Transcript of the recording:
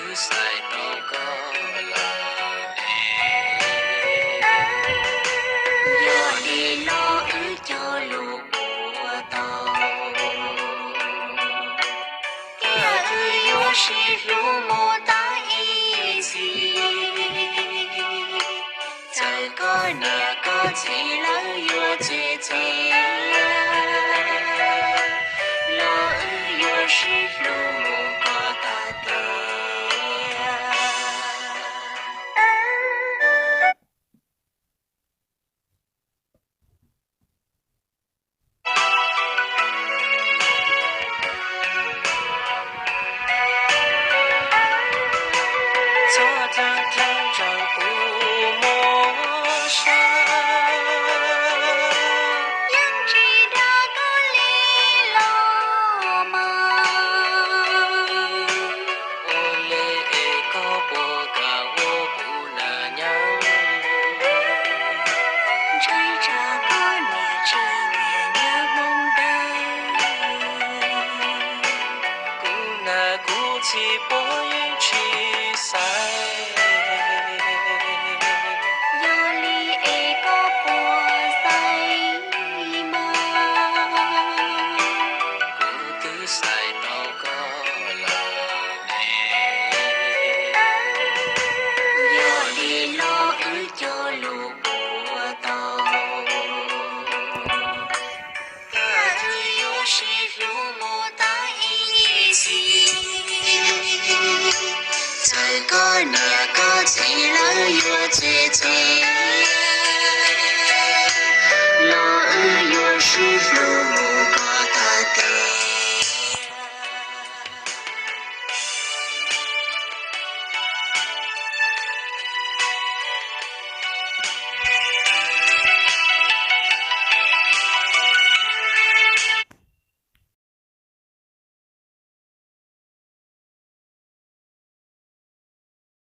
Wb xaiv tau koj los es, yog li los wb cog lus puag tau, tias wb yuav sib hlub mus tas ib txhis. Txawm koj niam koj txiv lawv yuav txwv txiav, los wb yuav sib hlub mus koj tas tiag. Txhob dlaab dlaab ntsaws kuv mob sab, yeej tsis dag koj li los mas. Ua li es koj puas kam ua kuv nam nyob? Ntshai tsam koj niam tsis nyiam nyob Hmoob Dawb. Kuv nam kuv txiv puab yeej tsis xaiv. Yog li es koj puas xaiv mas? Kuv twb xaiv tau koj los es, yog li los wb cog lus puag tau, tias wb yuav sib hlub mus tas ib txhis. Txawm koj niam koj txiv lawv yuav txwv txiav, los wb yuav sib hlub